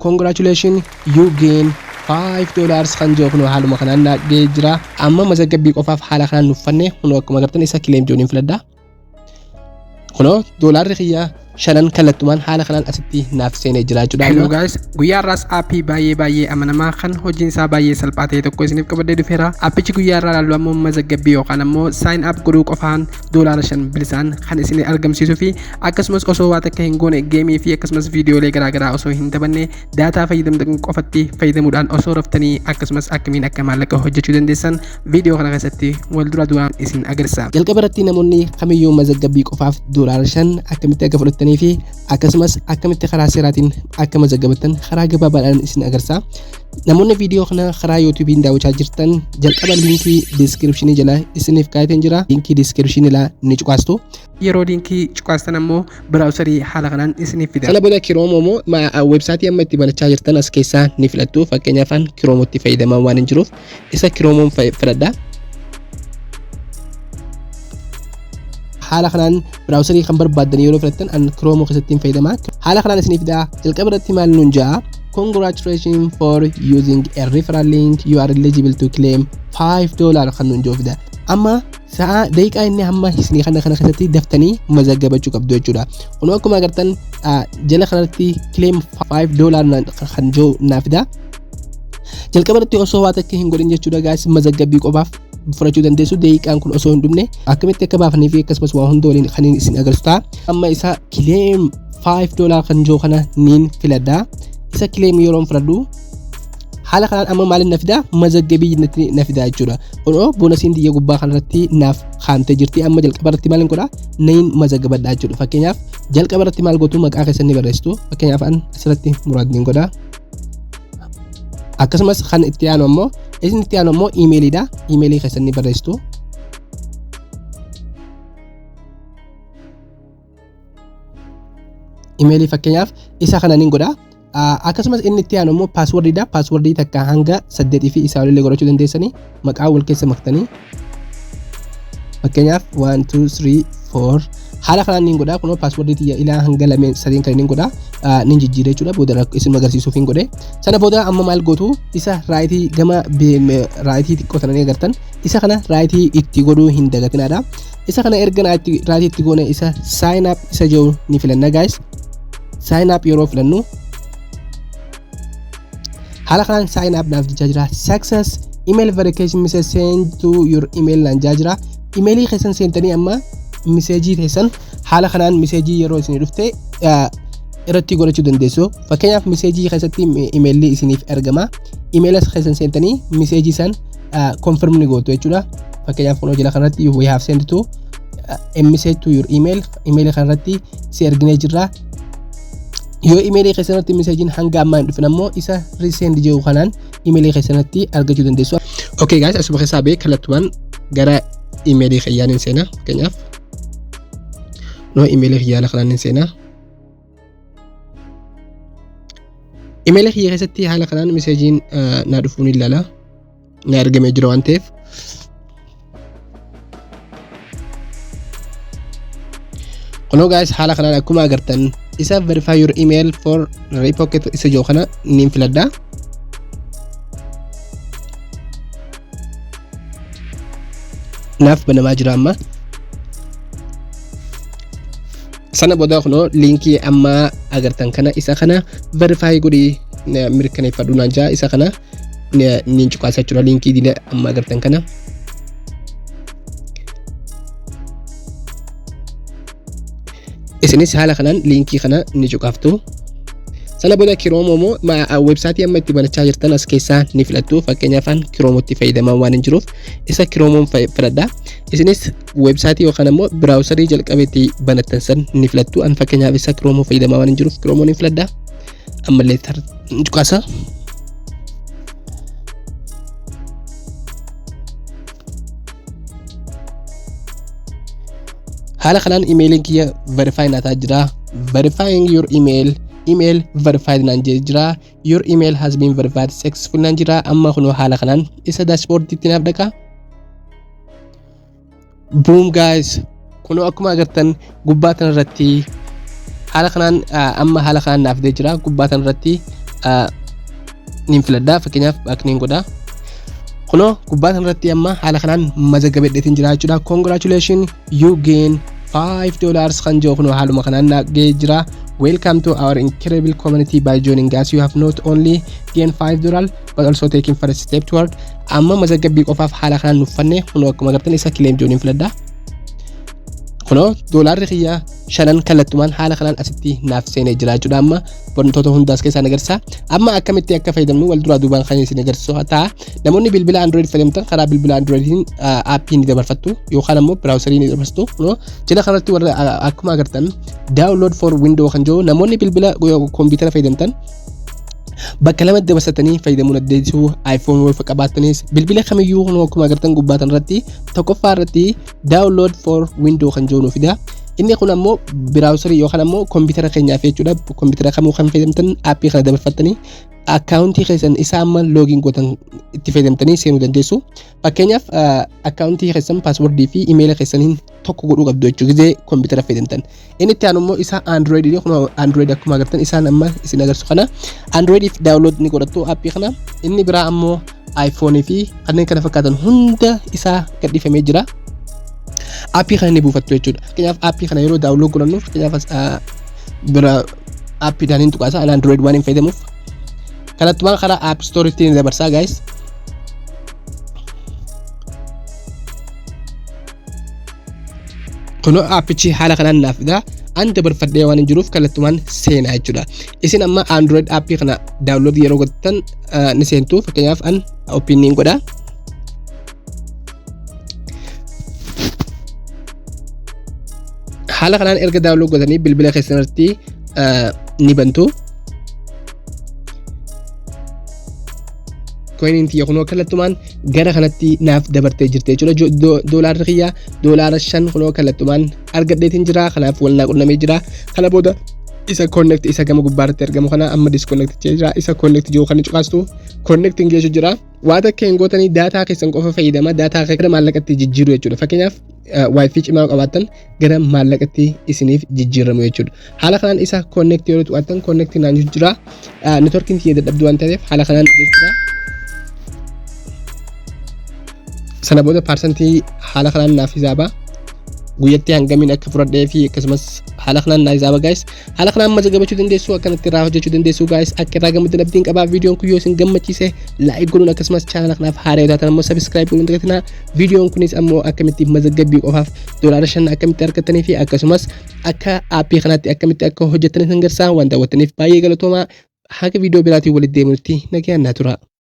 Congratulations, you gain $5 kan jiru kunoo haaluma kanaan naaqee jira. Amma mazaggabbii qofaaf haala kanaan nuffanne kunoo akkuma agartan isa claim jooniin filadha. Kunoo doolaarri kiyya shanan kallattumaan haala kanaan asitti naaf seenee jira jechuudha. Hello guys, guyyaa har'aas aappii baay'ee baay'ee amanamaa kan hojiin isaa baay'ee salphaa ta'e tokko isiniif qabadhee dhufeera. Aappichi guyyaa har'aa ilaallu ammoo mazagabbii yookaan ammoo sign up godhuu qofaan $5 bilisaan kan isin argamsiisuu fi akkasumas osoo waa takka hin goone geemii fi akkasumas viidiyoolee garaagaraa osoo hin taphanne daataa fayyadamtan qofatti fayyadamuudhaan osoo raftanii akkasumas akkamiin akka maallaqa hojjechuu dandeessan viidiyoo kana keessatti wal dura duraan isin agarsiisa. Jalqaba irratti namoonni kamiyyuu mazagabbii qofaaf $5 akkamitti akka fudhatanii fi akkasumas akkamitti karaa seeraatiin akka mazaggabattan karaa gabaabaadhaan isin agarsiisa. Namoonni viidiyoo kana karaa YouTube'n daawwachaa jirtan jalqaba liinkii diiskiripshinii jala isiniif kaa'eetiin jira. Liinkii diiskiripshinii jala ni cuqaastu. Yeroo liinkii cuqaastan ammoo biraawusarii haala kanaan isiniif fida. Sana booda Kiroomoo immoo weebsaayitii amma itti banachaa jirtan as keessaa ni filattu. Fakkeenyaaf an Kiroomotti fayyadamaa waan hin jiruuf isa Kiroomoon filadha. Haala kanaan biraawusarii kan barbaaddan yeroo filattan an Kiroomoo keessatti hin fayyadama. Haala kanaan isiniif fida. Jalqaba irratti maal nuun ja'a? Congratulations for using a referral link, you are eligible to claim $5 kan nuun jiru fida. Amma sa'a daqiiqaa inni hamma isinii kana kana keessatti daftanii mazaggabachuu qabdu jechuudha. Kunoo akkuma agartan jala kanatti claim $5 kan jiru naa fida. Jalqaba irratti osoo waa takka hin godhin jechuudha guys, mazaggabii qofaaf fudhachuu dandeessu. Daqiiqaan kun osoo hin dhumne akkamitti akka baafanii fi akkasumas waa hunda waliin kan isin agarsiisu ta'a. Amma isa claim $5 kan jiru kana niin filadha. Isa claim yeroon filadhu haala kanaan amma maaliin na fida? Mazaggabii na fida jechuudha. Kunoo boonasiin xiyya gubbaa kanarratti naaf kaa'amtee jirti. Amma jalqaba irratti maaliin godha? Niin mazaggabadha jechuudha. Fakkeenyaaf jalqaba irratti maal gootu? Maqaa keessan ni barreessitu. Fakkeenyaaf an asirratti Muraad niin godha. Akkasumas kan itti aanu ammoo isin itti aanu ammoo iimeeliidha. Iimeelii keessan ni barreessitu. Iimeelii fakkeenyaaf isa kana niin godha. Akkasumas inni itti aanu immoo paaswordiidha. Paaswordii takka hanga 8 fi isaa olillee godhachuu dandeessanii maqaa wal keessa maktanii. Fakkeenyaaf 1 2 3 4 haala kanaan niin godha. Kunoo paaswordii tiyya ilaa hanga lameen sadiin kan niin godha. Niin jijjiira jechuudha. Booda rakkoo isin agarsiisuuf hin godhe. Sana booda amma maal gootu? Isa raayitii gama raayitii xiqqoo sana ni agartan. Isa kana raayitii itti godhuu hin dagatinaadha. Isa kana erga raayitii itti goone isa sign up isa jiru ni filanna guys. Sign up yeroo filannu haala kanaan sign up naaf jechaa jira. Success email verification message send to your email naan jechaa jira. Imeelii keessan seentanii amma miseejii keessan haala kanaan miseejii yeroo isinii dhufte irratti godhachuu dandeessu. Fakkeenyaaf miseejii keessatti imeelli isiniif ergama. Imeela keessan seentanii miseejii san confirm ni gootu jechuudha. Fakkeenyaaf kunoo jala kanarratti we have sent to a message to your email. Imeelii kanarratti si erginee jirra. Yoo imeelii keessanatti miseejiin hanga ammaa hin dhufin ammoo isa resend jedhu kanaan imeelii keessanatti argachuu dandeessu. Okay guys, asuma keessaa ba'ee kallattumaan gara imeelii kiyyaan hin seenaa. Fakkeenyaaf noo imeelii kiyyaa kanaan hin seenaa. Imeelii kiyya keessatti haala kanaan miseejiin naa dhufuu ni ilaala. Na ergamee jira waan ta'eef. Kunoo guys, haala kanaan akkuma agartan isa verify your email for repocket isa jiru kana niin filadha. Naaf banamaa jira amma. Sana booda kunoo liinkii amma agartan kana isa kana verify godhii mirkaneeffadhu naan jaa, isa kana niin cuqaasa jechuudha liinkii dila amma agartan kana. Isinis haala kanaan liinkii kana ni cuqaaftu. Sana booda Kiroomoo immoo weebsaayitii amma itti banachaa jirtan as keessaa ni filattu. Fakkeenyaaf an Kiroomotti fayyadamaa waan hin jiruuf isa Kiroomoon filadha. Isinis weebsaayitii yookaan ammoo biraawusarii jalqabeetti banattan san ni filattu. An fakkeenyaaf isa Kiroomoo fayyadamaa waan hin jiruuf Kiroomoon ni filadha. Ammallee cuqaasa. Haala kanaan imeeliin kiyya verify naa ta'aa jira. Verifying your email, email verified naan jedhee jira. Your email has been verified successfully naan jira. Amma kunoo haala kanaan isa dashboardiitti naaf dhaqa. Boom guys, kunoo akkuma agartan gubbaa tanarratti haala kanaan amma haala kanaan naaf fidee jira. Gubbaa tanarratti Niin filadhaa, fakkeenyaaf back niin godha. Kunoo gubbaa kanarratti amma haala kanaan mazagabedheetiin jira jechuudha. Congratulation, you gain $5 kan jiru kunoo haaluma kanaan gahee jira. Welcome to our incredible community. By joining us, you have not only gained $5 but also taken first step toward. Amma mazagabbii qofaaf haala kanaan nuffanne. Kunoo akkuma agartan isa claim jooniin filadha. Kunoo doolaarri kiyya shanan kallattumaan haala kanaan asitti naaf seenee jira jechuudha. Amma wantoota hundaas keessaa agarsiisa. Amma akkamitti akka fayyadamnu wal duraa duubaan kan isin agarsiisu ta'a. Namoonni bilbila Android fayyadamtan karaa bilbila Androidiin aappii ni dabarfattu yookaan ammoo browserii ni dabarfattu. Kunoo jala kanatti warra akkuma agartan download for window kan jiru, namoonni bilbila kompiitara fayyadamtan bakka lamatti dabarsatanii fayyadamuu dandeessu. iPhone yoo qabaatanis bilbila kamiyyuu, kunoo akkuma agartan gubbaa irratti tokkoffaa irratti download for window kan jiru nu fida. Inni kun ammoo browserii yookaan ammoo kompiitara keenyaaf jechuudha. Kompiitara kamuu kan fayyadamtan aappii kana dabarfattanii akkaawuntii keessan isa amma login gootan itti fayyadamtanii seenuu dandeessu. Fakkeenyaaf, akkaawuntii keessan paaswordii fi imeela keessaniin tokko godhuu qabdu jechuudha gizee kompiitara fayyadamtan. Inni itti aanu immoo isa Android. Kun Android akkuma agartan isaan amma isin agarsiisu kana Androidiif download ni godhattu aappii kana. Inni biraa ammoo iPhone fi kanneen kana fakkaatan hunda isaa gadhiifamee jira. Aappii kana ni buufattu jechuudha. Fakkeenyaaf, aappii kana yeroo download godhannu, fakkeenyaaf, bira aappiidhaan hin tuqaasa. Ani Android waan hin fayyadamuuf kallattumaan karaa App Store itti ni dabarsaa, guys. Kunoo aappichi haala kanaan naaf fida. An dabarfadhee waan hin jiruuf kallattumaan seenaa jechuudha. Isin amma Android aappii kana download yeroo godhatan ni seentu. Fakkeenyaaf, an open niin godha. Haala kanaan erga download godhanii bilbila keessan irratti ni bantu. Coiniin tiyya kunoo kallattumaan gara kanatti naaf dabartee jirti jechuudha. Doolaarri kiyya $5 kunoo kallattumaan argadheetiin jira. Kanaaf wal naa qunnamee jira. Kana booda isa connect isa gama gubbaarratti argamu kana amma disconnect jira. Isa connect jiru kana cuqaastu, connecting jechu jira. Waa takka hin gootanii, daataa keessan qofa fayyadama. Daataa gara maallaqatti jijjiiru jechuudha. Fakkeenyaaf, WiFi cimaa qabaattan gara maallaqatti isiniif jijjiiramu jechuudha. Haala kanaan isa connect yeroo tuqattan connect naan jira. Networkiin kiyya dadhabduu waan ta'eef haala kanaan jechuudha. Sana booda paarsantii haala kanaan naaf hisaaba. Guyyatti hangamiin akka fudhadhee fi akkasumas haala kanaan naa hisaaba, guys. Haala kanaan mazagabachuu dandeessu, akkanatti irraa hojjechuu dandeessu, guys. Akka irraa gammaddan abdiin qabaa. Viidiyoon kun yoo isin gammachiise like godhuun, akkasumas chaanala kanaaf haaraa yoo taatan ammoo subscribe godhuun dagatinaa. Viidiyoon kunis ammoo akkamitti mazagabbii qofaaf $5 akkamitti argattanii fi akkasumas akka aappii kanaatti akkamitti akka hojjettanii isin garsiisa. Waan daawwattaniif baay'ee galatoomaa. Haga viidiyoo biraatiin walitti deemuutti nagayaan naa tura.